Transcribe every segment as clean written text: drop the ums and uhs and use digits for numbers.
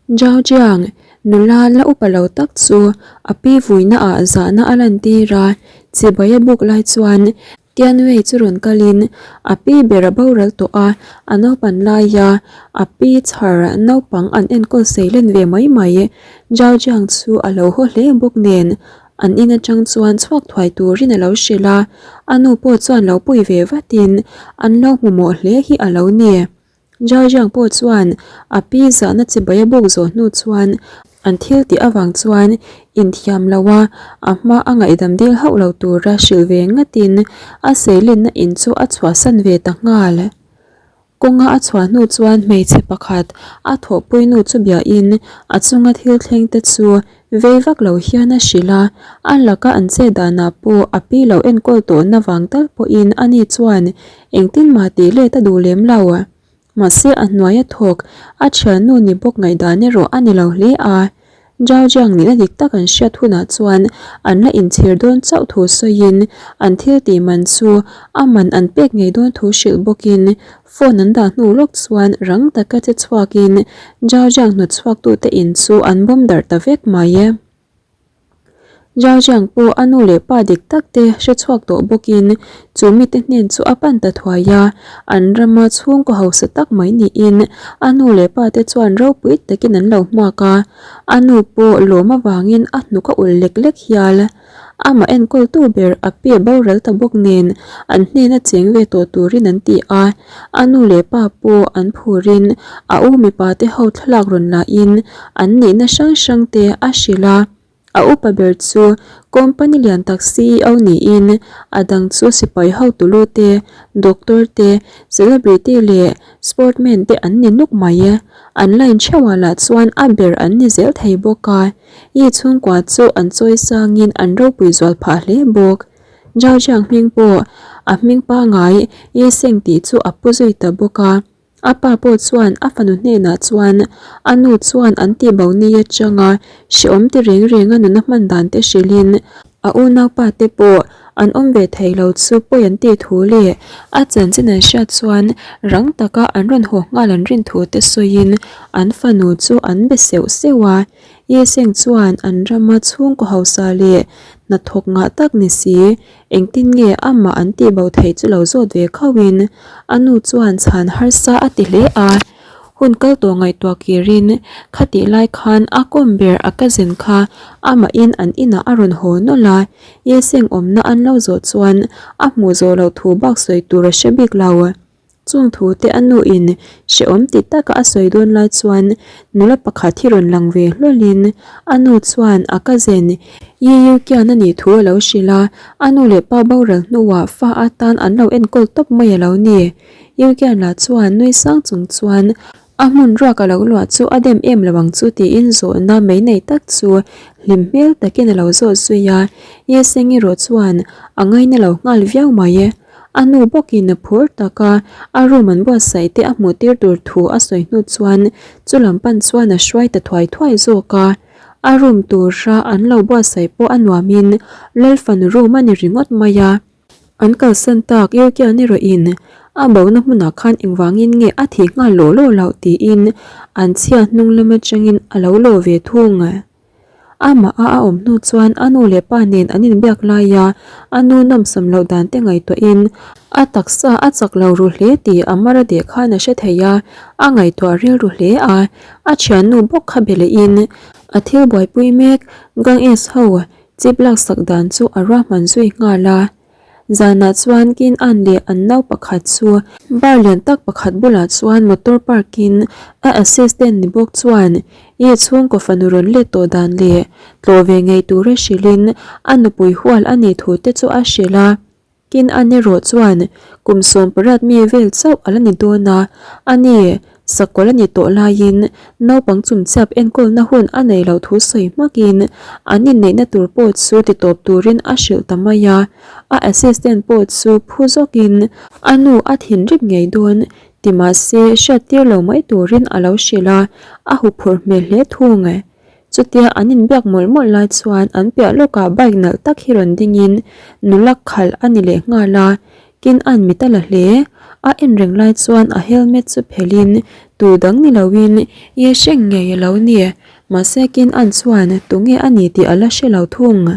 Zhao Jiang, nula la upa lo tak chu a pi vuina ah zahna a lantir a, chibai a buk lai chuan Tianwei chu rawn kalin a pi ber a boral tawh a, a naupan laia a pi chhar naupang an enkawl sei len ve mai mai. Zhao Jiang chu a lo haw hle bawk nen an in atang chuan chhuak thuai turin a lo hrilh a, a nu pawh chuan lo pui ve vatin an lo hmu mawh hle hi a lo ni. Zhao pawh chuan a pi zahna chibai a buk zawh hnu chuan an thil tih avang chuan inthiam lo a, a hma a ngaihdam dil hauh lo tura hrilh ve ngatin a seilenna in chu a chhuahsan ve ta nghal. Kawnga a chhuah hnu chuan hmeichhe pakhat a thawhpui nu chu biahin a chunga thil thleng te chu vei vak lo hian a hrilh a, a laka an chet danah pawh a pi lo enkawl tawhna vang tal pawhin ani chuan engtin mah tih let a duh lem lo. Mahse a hnuaia thawk a thiannu ni bawk ngaihdan erawh a ni lo hle a, Zhao Jiang nihna dik tak an hriat hunah chuan an la inchhir dawn chauh thu sawiin an thil tih man chu a man an pek ngei dawn thu hrilh bawkin phone an dah hnu lawk chuan rang taka che chhuakin Zhao Jiang hnawt chhuaktute in chu an bawm darh ta vek mai. Zhao Jiang pawh a nu leh pa dik tak te hre chhuak tawh bawkin chu mite hnen chu a pan ta thuai a, an rama chhungkaw hausa tak mai niin a nu leh pa te chuan ropui takin an lo hmuak a, a nu pawh lawm avangin a hnuk a ulh lek lek hial. Amah enkawltu ber a pe boral ta bawk nen an hnena cheng ve tawh turin an ti a, a nu leh pa pawh an phurin a u mipa te ho thlalak rawn lahin an nihna hrang hrang te a hrilh a. A upa ber chu company lian tak ceo niin a dang chu sipai hotu lu te, doctor te, celebrity leh sportman te an ni nuk mai. An line theuhah lah chuan a ber an ni zel thei bawk a. I chhungkua chu an chawi sangin an ropui zual phah hle bawk. Zhao Jiang hming pawh a hming pangai Ye Seng tih chu a pu zui ta bawk a. A pa pawh chuan a fanu hnenah chuan a nu chuan an tih bo ni atanga hrehawm ti reng renga nuna hman dan te hrilhin a unaupa te pawh an awm ve thei lo chu pawi an tih thu leh a chanchin an hriat chuan rang taka an rawn haw nghal an rin thu te sawiin an fanu chu an be seuh seuh a. Yeseng chuan an rama chhungkaw hausa leh hnathawk ngah tak ni si, engtin nge amah an tih bo theih chu lo zawt ve khauhin a nu chuan chhan harsa a ti hle a. Hun kal tawh ngaihtuah kirin khatih lai khan a kawm ber a cousin kha amahin an inah a rawn haw nawlh a, Yeseng awmna an lo zawh chuan a hmuh zawh loh thu bak sawi tur a hre bik lo. Chung thu te a nu in hrehawm ti taka a sawi dawn lai chuan nula pakhat hi rawn lang ve hlawlhin a nu chuan a cousin Yi Yu Kian a nih thu a lo hrilh a, a nu leh pa boral hnuah fa atan an lo enkawl tawp mai a lo ni. Yu Kian lah chuan nui sang chung chuan a hmun ruak a lo luah chu a dem em lo ang chu tiin zawhna mai nei tak chu hlim hmel takin a lo zawt zui a, Ye Seng erawh chuan a ngaina lo nghal viau mai. A nu bawkin a phur tak a, a room an buatsaih te a hmuh tir tur thu a sawi hnu chuan chu lam pan chuan a hruai ta thuai thuai zawk a. A room tura an lo buatsaih pawh a nuamin Lalfanu room a ni ringawt mai a. An kalsan tak Yurkian erawhin a bona hmunah khan engvangin nge a thih nghal lawh lawh loh tiin an chhia hnung lam atangin a lo lawh ve thung. Amah a a awm hnu chuan a nu leh pa nen an inbiak lai a, a nu nawmsam loh dan te ngaihtuahin a taksa a chak lo ru hle tih a mara deh khan a hre thei a, a ngaihtuah rilru hle a, a thiannu bawk kha be lehin a thil buaipui mek Ganges ho chip laksak dan chu a ruahman zui nghal a. Zanah chuan Kin An leh an nau pakhat chu bar lian tak pakhat bulah chuan motor park in a assistant ni bawk chuan Ye chhungkaw fanu rawn let tawh dan leh tlawh ve ngei tura hrilhin a nupui hual a nih thu te chu a hrilh a. Kin An erawh chuan kum 18 mi vel chauh a la ni dawn a, ani Sakawlh a ni tawh laiin naupang chumchiap enkawlna hun a nei loh thu sawi hmakin an inneihna tur pawh chu ti tawp turin a hrilh ta mai a. A assistant pawh chu phu zawkin a nu a thinrim ngei dawn ti mahse hriattir lo mai turin a lo hrilh a, a huphurh hmel hle thung. Chutia an inbiak mawlh mawlh lai chuan an piah lawkah bike nalh tak hi rawn dingin nula khalh a ni leh nghal a, kin an mit a la hle. A en reng lai chuan a helmet chu phelhin tu. Tu dang ni loin Ye Sheng ngei a lo ni. Mahse Kin An chuan tunge a ni tih a la hre lo thung.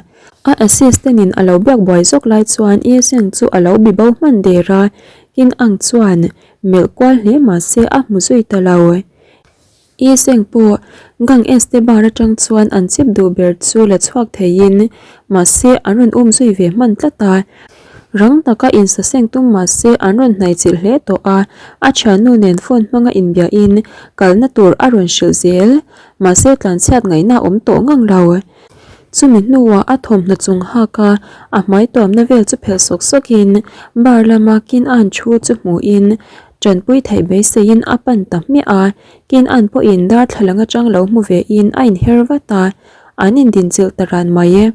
A assistant in a lo biak buai zawk lai chuan Ye Sheng chu a lo bi bo hman der a, Kin Ang chuan melh kual hle mahse a hmu zui ta lo. I seng pawh gang este bar atang chuan an chip duh ber chu la chhuak theiin mahse an rawn um zui ve hman tlat a. Rang taka insaseng tum mahse an rawn hnaichilh hle tawh a, a thiannu nen phone hmanga inbiahin kalna tur a rawn hrilh zel. Mahse tlanchhiat ngaihna a awm tawh ngang lo. Chumi hnuah a thawmhnaw chung hak a, a hmai tuamna vel chu phelh sawk sawkin bar lama kin an thu chu hmuhin Tanpui theih beiseiin a pan ta hmiah a, Kin An pawhin darthlalang atang lo hmu vein a inher vat a, an indinchilh ta ran mai e.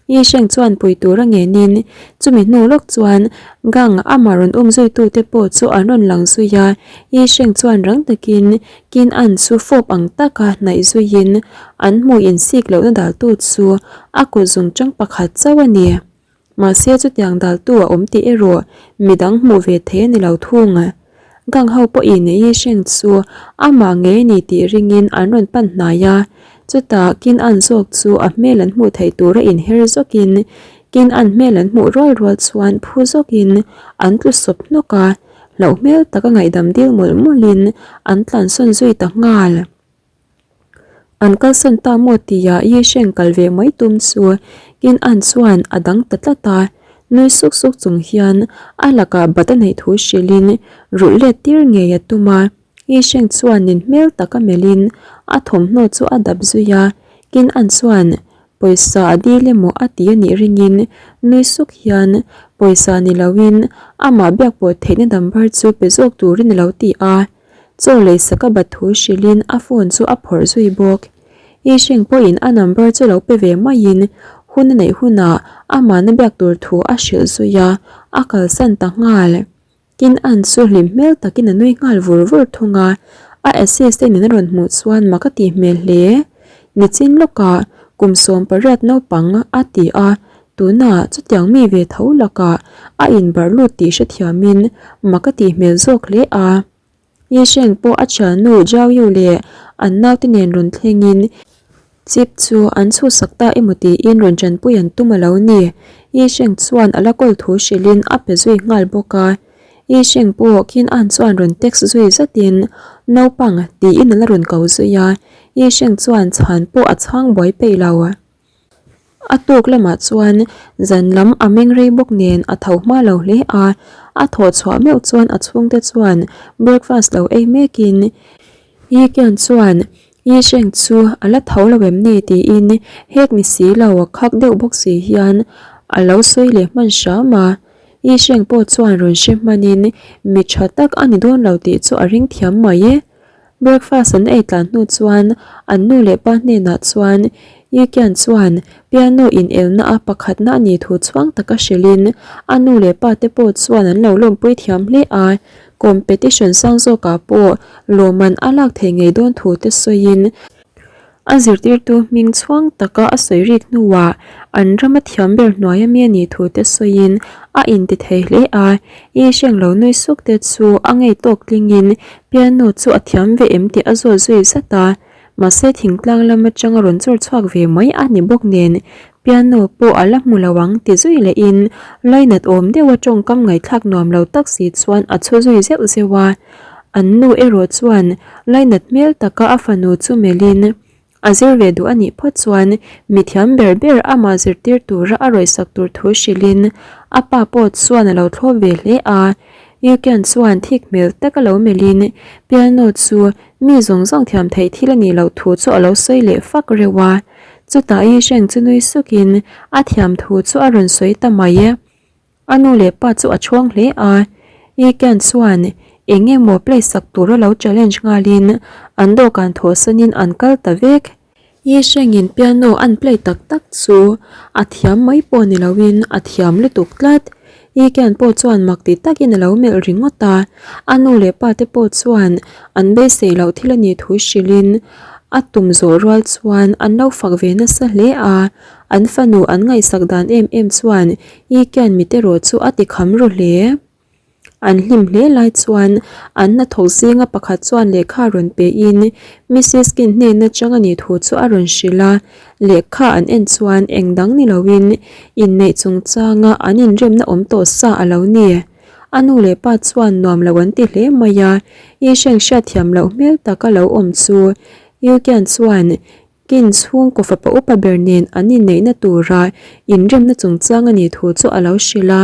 Yi Sheng chuan pui tur a ngenin chumi hnu lawk chuan gang amah rawn um zuitute pawh chu an rawn lang zui a, Yi Sheng chuan rang takin Kin An chu fawp ang taka hnaih zuiin an hmui insik lohna daltu chu a kut zungchang pakhat chauh a ni. Mahse chutiang daltu a awm tih erawh midang hmuh ve thei a ni lo thung. Gang ho pawhin Yi Sheng chu amah ngei a ni tih ringin an rawn pan hnai a, chutah Kin An zawk chu a hmel an hmuh theih tura inher zawkin Kin An hmel an hmuh rual rual chuan phu zawkin an tlu sawp hnawk a, hlauh hmel taka ngaihdam dil mawlh mawlhin an tlansawn zui ta nghal. An kalsan ta maw tia Yi Sheng kal ve mai tum chu Kin An chuan a dang ta tlat a, nui suk suk chung hian a lakah bat a neih thu hrilhin rulh let tir ngei a tum a. Yi Sheng chuan nin hmel taka melhin a thawmhnaw chu a dap zui a, Kin An chuan pawisa a dil emaw a ti a nih ringin nui suk hian pawisa ni loin amah biak pawh theihna number chu pe zawk turin a lo ti a. Chaw lei sak a bat thu hrilhin a phone chu a phawrh zui bawk. I Sheng pawhin a number chu lo pe ve maiin hun a neih hunah amahna biak tur thu a hrilh zui a, a kalsan ta nghal. Tin An chu hlim hmel takin a nui nghal vur vur thung a, a assistant in a rawn hmuh chuan mak a tih hmel hle. Nichin lawkah kum 18 naupang a ti a, tunah chutiang mi ve tho lakah a inbarh lut tih hrethiamin mak a tih hmel zawk hle a. Yi Sheng pawh a thiannu Zhao Yu leh an naute nen rawn thlengin chip chu an chhuhsak ta emaw tiin rawn tanpui an tum a lo ni. Yi Sheng chuan a la kawl thu hrilhin a pe zui nghal bawk a. Yi Sheng pawh Qin An chuan rawn text zui zatin Naupang tiin a la rawn ko zui a. Yi Sheng chuan chhan pawh a chhang buai peih lo. A tuk lamah chuan zan lam a meng rei bawk nen a tho hma lo hle a, a thawh chhuah meuh chuan a chhungte chuan breakfast lo ei mekin Yi Kian chuan Yi Sheng chu a la tho lo em ni tiin hek ni si lo khak deuh bawk si hian a lo sawi leh hman hram a. Yi Sheng pawh chuan rawn hre hmanin mi tha tak a ni dawn lo tih chu a ring thiam mai e. Breakfast an ei tlan hnu chuan an nu leh pa hnenah chuan Yi Kian chuan piano in elna a pakhatna a nih thu chhuang taka hrilhin a nu leh pa te pawh chuan an lo lawmpui thiam hle a, competition sang zawkah pawh lawmman a lak thei ngei dawn thu te sawiin A zirtirtu hming chhuang taka a sawi rik hnuah an rama thiam ber hnuaia mi a nih thu te sawiin a inti thei hle a, I hreng lo nui suk te chu a ngei tawk tlingin piano chu a thiam ve em tih a zawt zui zat a, mahse thingtlang lam atanga rawn chawr chhuak ve mai a ni bawk nen piano pawh a la hmu lo ang ti zui lehin lainat awm deuha tawngkam ngaihthlak nuam lo tak si chuan a chhu zui zeuh zeuh a. An nu erawh chuan lainat hmel taka a fanu chu melhin a zir ve duh a nih phawt chuan mithiam ber ber amah zirtir tura a rawihsak tur thu hrilhin a pa pawh chuan a lo thlawp ve hle a. Yukian chuan thik hmel taka lo melhin piano chu mi zawng zawng thiam theih thil a nih loh thu chu a lo sawi leh fak reuh a. Chutah Yi Sheng chu nui sukin a thiam thu chu a rawn sawi ta mai e. A nu leh pa chu a chhuang hle a, Yi Kian chuan eng emaw play sak tura lo challenge nghalin an dawhkan thawhsanin an kal ta vek. Yi Shengin piano an play tak tak chu a thiam mai pawh ni loin a thiam lutuk tlat. Yi Kian pawh chuan mak ti takin a lo melh ringawt a, a nu leh pa te pawh chuan an beisei loh thil a nih thu hrilhin a tum zawh rual chuan an lo fak ve nasa hle a. An fanu an ngaihsak dan em em chuan Yi Kian mit erawh chu a ti kham ru hle. An hlim hle lai chuan an hnathawk zinga pakhat chuan lehkha rawn pein Missus Kin hnen atang a nih thu chu a rawn hrilh a. Lehkha an en chuan eng dang ni loin inneih chungchanga an inremna awm tawh sa a lo ni. A nu leh pa chuan nuam lo an ti hle mai a, i hreng hriatthiam loh hmel taka lo awm chu Yukian chuan Kin chhungkaw fapa upa ber nen an inneihna tura inremna chungchang a nih thu chu a lo hrilh a.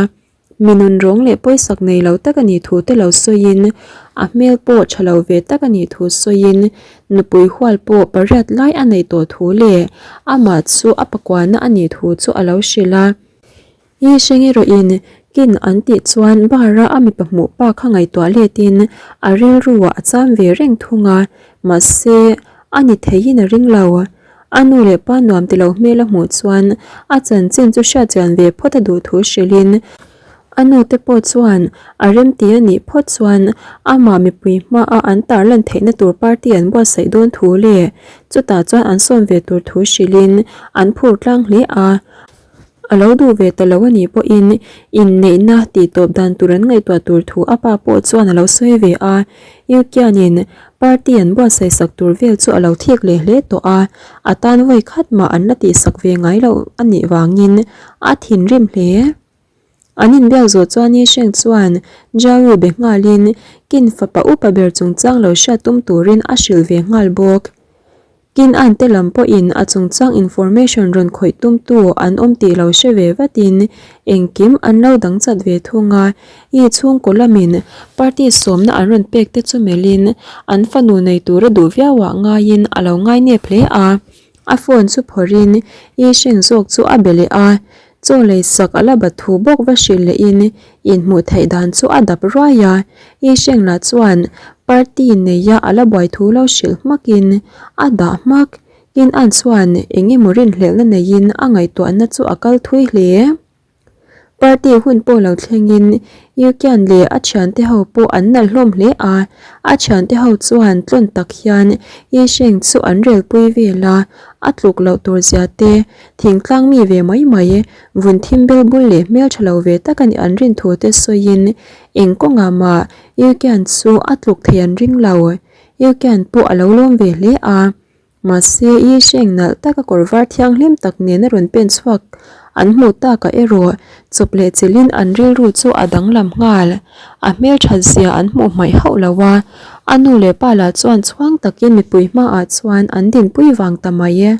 Mi nunrawng leh pawisak nei lo tak a nih thu te lo sawiin, a hmel pawh tha lo ve tak a nih thu sawiin, nupui hual pawh pariat lai a neih tawh thu leh amah chu a pakuana a nih thu chu a lo hrilh a. I hreng erawhin kin an tih chuan bar-a a mipa hmuh pa kha ngaihtuah letin a rilruah a cham ve reng thung a, mahse a ni theiin a ring lo. A nu leh pa nuam ti lo hmel a hmuh chuan a chanchin chu hriatchian ve phawt a duh thu hrilhin a nu te pawh chuan a remti a nih phawt chuan amah mipui hmaa an tarlan theihna tur party an buatsaih dawn thu leh chutah chuan an sawm ve tur thu hrilhin an phur tlang hle a. A lo duh ve ta lo a nih pawhin inneihna tih tawp dan tur an ngaihtuah tur thu a pa pawh chuan a lo sawi ve a. Yukianin party an buatsaih sak tur vel chu a lo thik leh hle tawh a, a tan vawi khat mah an la tihsak ve ngai loh a nih vangin a thinrim hle. An inbiak zawh chuan Yi Sheng chuan Jiaoyu be nghalin Kin fapa upa ber chungchang lo hriat tum turin a hrilh ve nghal bawk. Kin an te lam pawhin a chungchang information rawn khawih tumtu an awm tih lo hre ve vatin engkim an lo dang chat ve thung a. I chhungkaw lamin party sawmna an rawn pek te chu melhin an fanu nei tura duh viauah ngaiin a lo ngai nep hle a. A phone chu phawrhin I hreng zawk chu a be leh a. Chaw lei sak a la bat thu bawk va hrilh lehin inhmuh theih dan chu a dap ruai a, I hreng lah chuan party neia a la buai thu lo hrilh hmakin a dah hmak. Kin an chuan eng emaw rinhlelhna neiin a ngaihtuahna chu a kal thui hle. Party hun pawh lo thlengin Yukian leh a thiante ho pawh an nalh hlawm hle a, a thiante ho chuan tlawn tak hian I hreng chu an relpui vel a, a tluk loh tur zia te Thingtlang mi ve mai mai, vun thim bel bul leh hmel tha lo ve tak a nih an rin thu te sawiin eng kawngah mah Yukian chu a tluk thei an ring lo. Yukian pawh a lo lawm ve hle a, mahse Yi Sheng nalh taka kawr var thianghlim tak nen a rawn pen chhuak an hmuh takah erawh chawp leh chilhin an rilru chu a danglam nghal. A hmel that zia an hmuh hmaih hauh lo a, a nu leh pa lah chuan chhuang takin mipui hmaah chuan an dinpui vang ta mai.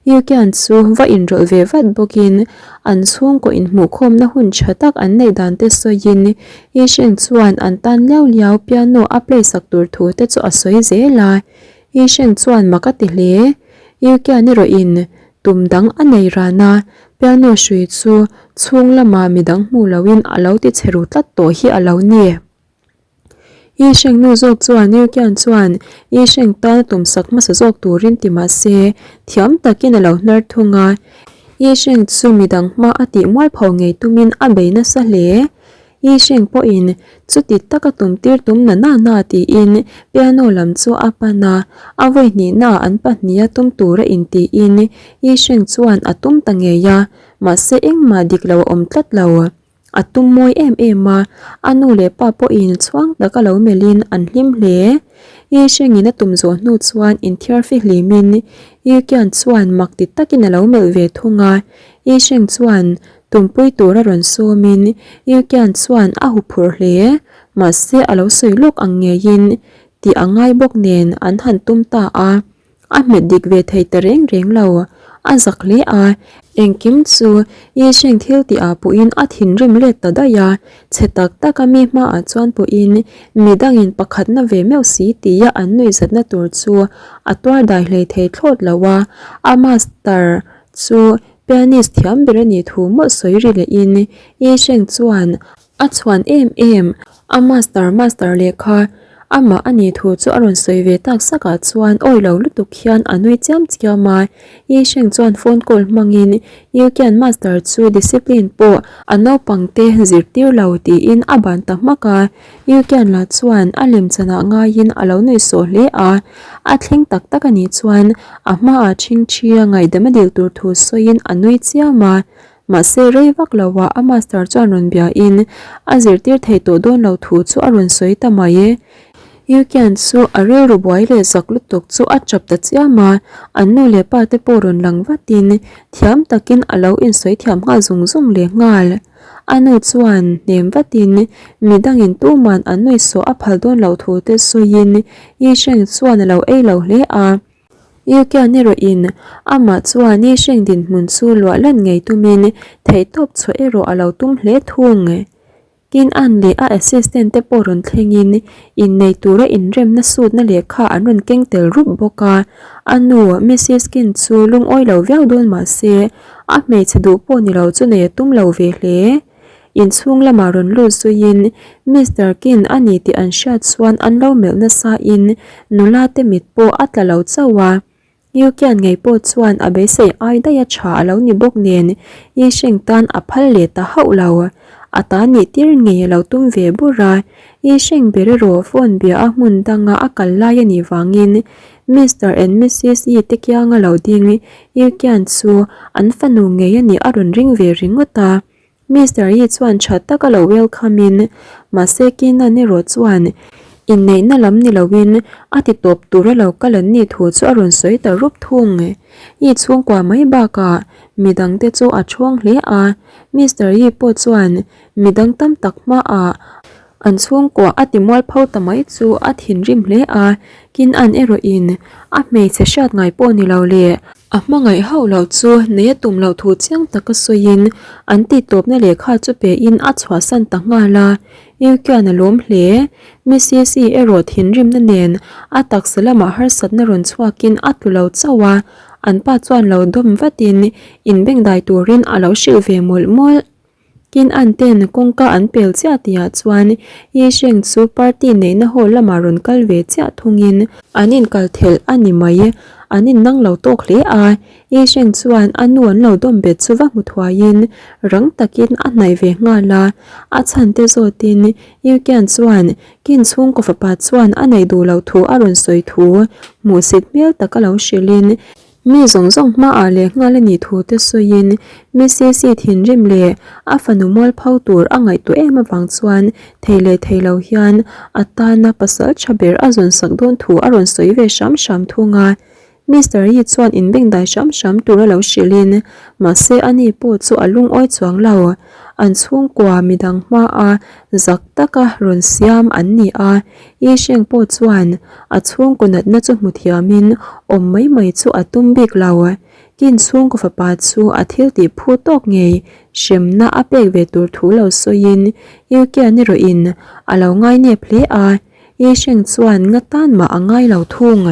Yukian chu va inrawlh ve vat bawkin an chhungkaw inhmuhkhawmna hun tha tak an neih dan te sawiin Yi Sheng chuan an tan liau liau piano a play sak tur thu te chu a sawi zel a. Yi Sheng chuan mak a ti hle. Yukian erawhin tum dang a nei ran a, piano hrui chu chhung lamah midang hmu loin a lo ti chhe ru tlat tawh hi a lo ni. I hreng nu zawk chuan Yukian chuan I hreng tan a tumsak hmasa zawk turin ti mah se thiam takin a lo hnar thung a. I hreng chu midang hma a tih mualpho ngei tumin a bei nasa hle. I hreng pawhin chuti taka tumtir tum na na na tiin piano lam chu a pan a, a vawi hnihnaah an pahniha tum tura intiin I hreng chuan a tum ta ngei a, mahse engmah dik lo a awm tlat lo. A tum mawi em em a, a nu leh pa pawhin chhuang taka lo melhin an hlim hle. Yi Shengin a tum zawh hnu chuan inthiar fihlimin Yi Qian chuan mak ti takin a lo melh ve thung a. Yi Sheng chuan tumpui tura rawn sawmin Yi Qian chuan a huphurh hle. Mahse a lo sawi lawk ang ngeiin tih a ngai bawk nen an han tum ta a. A hmet dik ve thei ta reng reng lo, a zak hle a, engkim chu Yi Sheng thil tih ah pawhin a thinrim let ta daih a, chhe tak tak a mi hmaah chuan pawhin midangin pakhatna ve meuh si tia an nuihzatna tur chu a tuar dai hlei thei thlawt lo a, a master chu pianist thiam ber a nih thu mawlh sawi ri lehin Yi Sheng chuan A chhuan em em, a master master lehkha amah a nih thu chu a rawn sawi ve tak sak ah chuan awi lo lutuk hian a nui chiam chiam a. Yi Sheng chuan phone call hmangin Yu Kian master chu discipline pawh a naupang te zirtir lo tiin a ban ta hmak a. Yu Kian lah chuan a lemchanah ngaiin a lo nuih sawh hle a. A thleng tak tak a nih chuan a hmaah ṭhingṭhi a ngaihdam a dil tur thu sawiin a nui chiam a. Mahse rei vak lo ah a master chuan rawn bia in a zirtir thei tawh dawn lo thu chu a rawn sawi ta mai. Yukian chu a rilru buai leh zak lutuk chu a chap ta chiam a, an nu leh pa te pawh rawn lang vat in thiam takin a lo insawi thiam nghal zung zung leh nghal. A nu chuan hnem vat in midangin tuman an nuihsawh a phal dawn loh thu te sawiin Yisheng chuan a lo ei lo hle a. Yukian erawh in amah chuan Yisheng dinhmun chu luah lan ngei tumin theihtawp chhuah erawh a lo tum hle thung. Tin, Ann leh a assistant te pawh rawn thlengin innei tura inremna sutna lehkha an rawn keng tel rup bawk a. A nu, Missus Kin chu lungawi lo viau dawn mah se, a hmeichhe duh pawh ni lo chu nei a tum lo ve hle. Inchhung lamah rawn lut zuiin Mister Kin a ni tih an hriat chuan an lo melh nasain nula te mit pawh a tla lo chauh a. Yukian ngei pawh chuan a beisei ai daih a tha a lo ni bawk nen Yisheng tan a phal leh ta hauh lo. A ta nih tir ngei a lo tum ve bur a, Yisheng ber erawh phone bia a hmun danga a kal lai a nih vangin Mister and Missus Yi te kianga lo ding Yukian chu an fanu ngei a nih a rawn ring ve ringawt a. Mister Yi chuan tha taka lo welcome in, mahse Keenan erawh chuan inneihna lam ni loin a ti tawp tura lo kal an nih thu chu a rawn sawi ta rup thung. Yi chhungkua mai bakah midangte chu a ṭhawng hle a, Mister Yi pawh chuan midang tam tak hmaah An chhungkua a ti mualpho ta mai chu a thinrim hle a, Kinan erawhin a hmeichhe hriat ngai pawh ni lo leh a hmangaih hauh loh chu nei a tum loh thu chiang taka sawiin an tihtawpna lehkha chu pein a chhuahsan ta nghal a, Yukian a lawm hle. Missis-i erawh thinrimna nen a taksa lamah harsatna rawn chhuakin a tlu lo chauh a, an pa chuan lo dawm vatin inbengdai turin a lo hrilh ve mawlh mawlh. Tin an ten kawngka an pel chiah tihah chuan Yi Sheng chu party neihna hall lamah rawn kal ve chiah thungin an inkal thelh a ni mai. An innang lo tawk hle a, Yi Sheng chuan a nu an lo dawm bet chu va hmu thuaiin rang takin a hnaih ve nghal a, a chhan te zawtin Yu Kian chuan Kin chhungkaw fapa chuan a neih duh loh thu a rawn sawi thu hmuhsit hmel taka lo hrilhin Mi zawng zawng hmaah leh nghal a nih thu te sawiin Missis-i thinrim leh a fanu mualpho tur a ngaihtuah em avang chuan thei leh thei lo hian a tana pasal tha ber a zawn sak dawn thu a rawn sawi ve hram hram thung a. Mister Yi chuan inbengdai hram hram tur a lo hrilhin mahse ani pawh chu a lungawi chuang lo. An chhungkua midang hmaa zak taka rawn siam an ni a. Yi Sheng pawh chuan a chhungkaw natna chu hmu thiamin awm mai mai chu a tum bik lo. Kin chhungkaw fapa chu a thil tih phu tawk ngei hremna a pek ve tur thu lo sawiin Yu Kian erawhin a lo ngai nep hle a, Yi Sheng chuan nga tan mah a ngai lo thung.